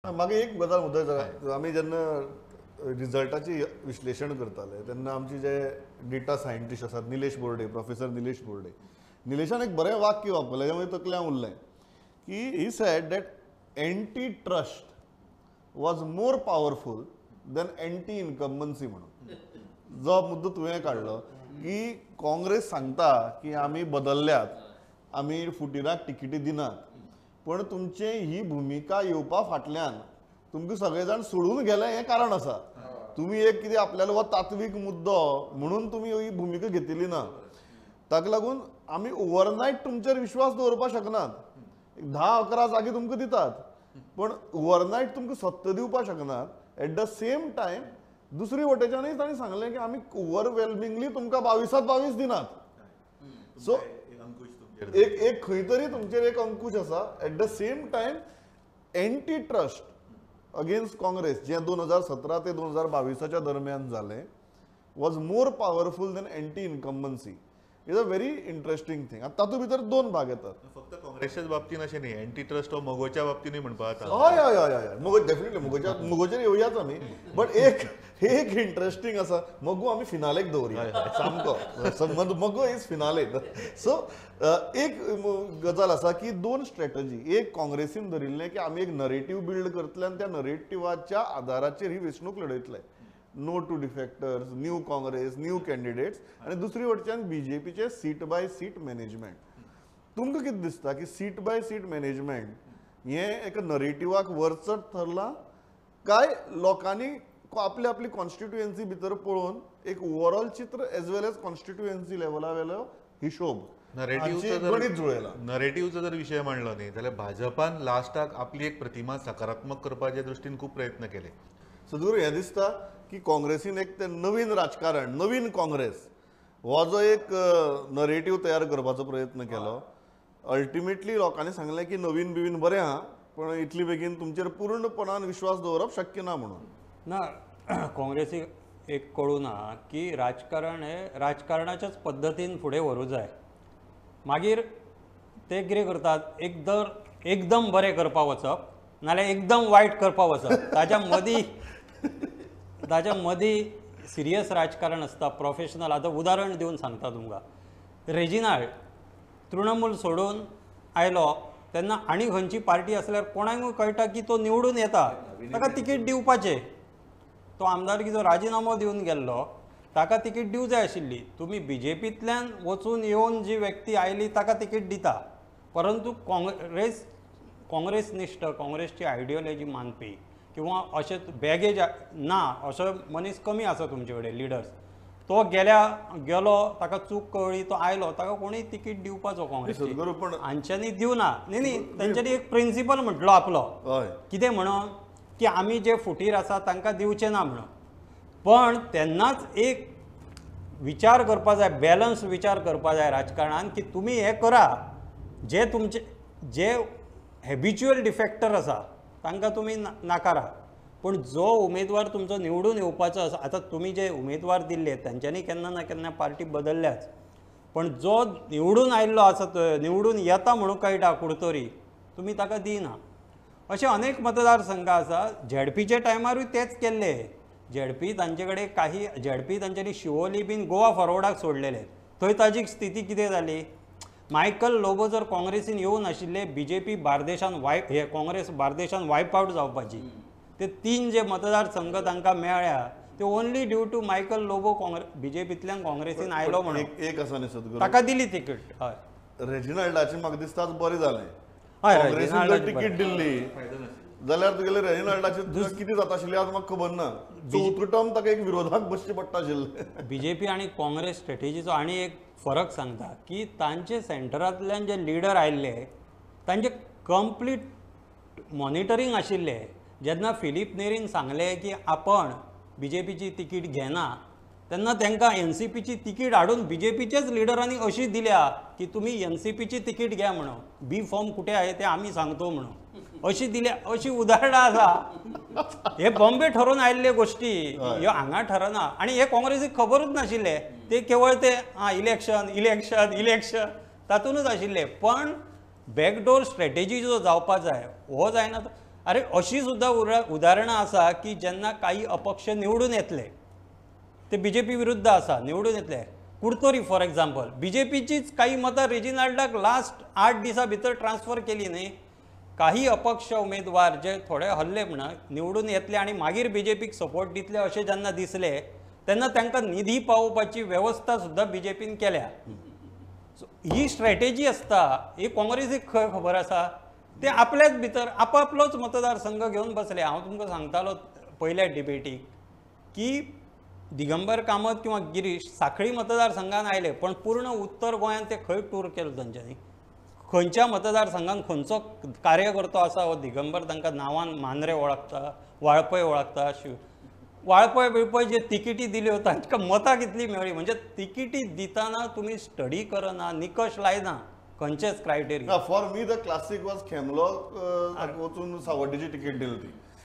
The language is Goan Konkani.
मागीर एक गजाल मुद्दो जाता, आमी जेन्ना रिजल्टाची विश्लेशण करताले तेन्ना आमचे जे डेटा सायंटिस्ट आसात निलेश बोर्डे, प्रोफेसर निलेश बोर्डे, निलेशान एक बरें वाक्य वापरलें जें म्हज्या तकल्यान उरलें की he said that anti trust was more powerful than anti incumbency म्हणून. जो मुद्दो तुवें काडलो की काँग्रेस सांगता की आमी बदलल्यात, आमी फुटिराक तिकेटी दिनात, पण तुमचे ही भुमिका येवपा फाटल्यान तुमकां सगळे जाण सोडून गेले हें कारण आसा. तुमी एक कितें आपल्यालो हो तात्वीक मुद्दो म्हणून तुमी ही भुमिका घेतली ना, ताका लागून आमी ओवरनायट तुमचेर विश्वास दवरपाक शकनात. 10-11 जागे तुमकां दितात पण ओवरनायट तुमकां सत्ता दिवपाक शकनात. एट the same time दुसरी वटेच्यानूय तांणी सांगलें की आमी ओवरवेल्मिंगली तुमकां 22 दिनात. सो एक एक खंय तरी तुमचेर एक अंकुश आसा. At the same time anti trust against Congress जे 2017 ते 2022 दरम्यान जालें was more powerful than anti incumbency. Is a very interesting thing. आतां तातूंत भितर दोन भाग येतात. फक्त काँग्रेसच्याच बाबतीन अशें न्ही, एंटी ट्रस्ट हो मगोच्या बाबतीनूय म्हणपाक जाता. हय हय हय हय, मगो डेफिनेटली मगोचेर येवयाच आमी, बट एक एक इंट्रस्टींग आसा, मगो आमी फिनालेक दवरुया सामको, मगो is finale. सो एक गजाल आसा की दोन स्ट्रेटजी, एक काँग्रेसीन धरिल्लें की आमी एक नरेटीव बिल्ड करतले आनी त्या नरेटिवाच्या आदाराचेर ही वेंचणूक लडयतले, no to defectors, new Congress, new candidates, आनी दुसरी वटच्यान बीजेपीचे सीट बाय सीट मॅनेजमेंट. तुमकां कितें दिसता की सीट बाय सीट मॅनेजमेंट हें एका नरेटिवाक वरचड थरलां काय लोकांनी आपली आपली कॉन्स्टिट्युएन्सी भितर पळोवन एक ओवरऑल चित्र एज वेल एज कॉन्स्टिट्युएन्सी लेवला वेलो हिशोब गणीत जुळयला? नरेटिव्हचो जर विशय मांडलो न्ही जाल्यार भाजपान लास्टाक आपली एक प्रतिमा सकारात्मक करपाच्या दृश्टीन खूब प्रयत्न केले. सदगुरू, हें दिसता की काँग्रेसीन एक ते नवीन राजकारण, नवीन काँग्रेस हो जो एक नरेटीव तयार करपाचो प्रयत्न केलो, अल्टिमेटली लोकांनी सांगलें की नवीन बिवीन बरें आहा पण इतली बेगीन तुमचेर पूर्णपणान विश्वास दवरप शक्य ना म्हणून. ना, काँग्रेसीक एक कळूं ना की राजकारण हें राजकारणाच्याच पद्दतीन फुडें व्हरूं जाय. मागीर ते कितें करतात, एकदम बरें करपाक वचप नाल्यार एकदम वायट करपाक वचप, ताच्या मदीं सिरियस राजकारण आसता, प्रोफेशनल. आतां उदाहरण दिवन सांगता तुमकां, रेजिनाल्ड तृणमूल सोडून आयलो तेन्ना आनी खंयची पार्टी आसल्यार कोणाकूय कळटा की तो निवडून येता, ताका तिकीट दिवपाचें. तो आमदारकीचो राजिनामो दिवन गेल्लो, ताका तिकीट दिवंक जाय आशिल्ली. तुमी बीजेपींतल्यान वचून येवन जी व्यक्ती आयली ताका तिकीट दिता, परंतु काँग्रेसनिश्ठ, काँग्रेसची आयडियोलॉजी मानपी किंवा अशें बॅगेज ना असो मनीस कमी आसा तुमचे कडेन लिडर्स, तो गेलो ताका चूक कळ्ळी, तो आयलो, ताका कोणूय तिकीट दिवपाचो काँग्रेस हांच्यांनी दिवना. न्ही न्ही, तेंच्यांनी एक प्रिंसिपल म्हटलो आपलो, कितें म्हणून की आमी जे फुटीर आसा तांकां दिवचें ना म्हणून. पण तेन्नाच एक विचार करपा जाय, बॅलन्स विचार करपा जाय राजकारणान की तुमी हें करा, जे तुमचे जे हॅबिच्युअल डिफेक्टर आसा तांकां तुमी नाकारा, पूण जो उमेदवार तुमचो निवडून येवपाचो आसा, आतां तुमी जे उमेदवार दिल्ले तांच्यांनी केन्ना ना केन्ना पार्टी बदलल्याच, पण जो निवडून आयिल्लो आसा तो निवडून येता म्हणून कळटा कुडतरी, तुमी ताका दिना. अशे अनेक मतदारसंघ आसा, झेडपीच्या टायमारूय तेच केल्ले. झेडपी तांचे कडेन काही, झेडपी तांच्यांनी शिवोली बीन गोवा फॉरवर्डाक सोडलेले, थंय ताजी स्थिती कितें जाली, मायकल लोबो जर काँग्रेसीन येवूं नाशिल्ले, बीजेपी बार्देशान हे काँग्रेस बार्देशान वायप आवट जावपाची. ते 3 जे मतदारसंघ तांकां मेळ्ळ्या ते only due to Michael Lobo बीजेपींतल्यान काँग्रेसीन आयलो म्हणून. एक आसा न्ही सदगुरू, ताका दिली तिकीट. हय, रेजिनाल्डाचें म्हाका दिसता बरें जालें, काँग्रेसीन जर तिकीट दिल्ली जाल्यार तुगेले रेजिनाल्डाचें कितें जाता आशिल्लें आज म्हाका खबर ना. चवथो टर्म ताका एक विरोधाक बसचें पडटा आशिल्लें. बीजेपी आनी काँग्रेस स्ट्रेटेजीचो आनी एक फरक सांगता की तांचे सेंटरांतल्यान जे लिडर आयिल्ले तांचे कंप्लीट मॉनिटरींग आशिल्लें. जेन्ना फिलीप नेरीन सांगलें की आपण बीजेपीची तिकीट घेना, तेन्ना तांकां एनसीपीची तिकीट हाडून बीजेपीच्याच लिडरांनी अशी दिल्या की तुमी एनसीपीची तिकीट घ्या म्हणून, बी फॉर्म कुठे आहे ते आमी सांगतो म्हणून, अशी दिल्या. अशी उदाहरणां आसा. हे बॉम्बे ठरोवन आयिल्ले गोश्टी ह्यो हांगा ठरना, आनी हे काँग्रेसीक खबरूच नाशिल्ले, ते केवळ ते आं इलेक्शन इलेक्शन इलेक्शन तातूंतच आशिल्ले. पण बॅकडोर स्ट्रेटेजी जो जावपा जाय हो जायना. अरे अशी सुद्दां उदाहरणां आसा की जेन्ना काही अपक्ष निवडून येतले ते बीजेपी विरुद्ध आसा निवडून येतले. कुडतोरी फॉर एग्जाम्पल बीजेपीचीच काही मतां रेजिनाल्डाक लास्ट 8 दिसां भितर ट्रान्सफर केली न्ही. काही अपक्ष उमेदवार जे थोडे हल्ले म्हणा निवडून येतले आनी मागीर बीजेपीक सपोर्ट दितले अशें जेन्ना दिसले तेन्ना तांकां निधी पावोवपाची वेवस्था सुद्दां बीजेपीन केल्या. सो ही स्ट्रॅटेजी आसता, ही काँग्रेसीक खंय खबर आसा. ते आपल्याच भितर आपापलोच मतदारसंघ घेवन बसले. हांव तुमकां सांगतालो पयल्या डिबेटीक की दिगंबर कामत किंवा गिरीश साखळी मतदारसंघान आयले पण पूर्ण उत्तर गोंयांत ते खंय टूर केलो तांच्यांनी, खंयच्या मतदारसंघान खंयचो कार्यकर्तो आसा हो दिगंबर तांकां नांवान मांद्रे वळखता, वाळपय वळखता. वाळपय बिळपय जे तिकिटी दिल्यो तांकां मतां कितली मेळ्ळी. म्हणजे तिकिटी दितना तुमी स्टडी करना, निकश लायना खंयचेच criteria. For me the classic was Khemlo वचून सावड्डेची तिकीट दिली ती.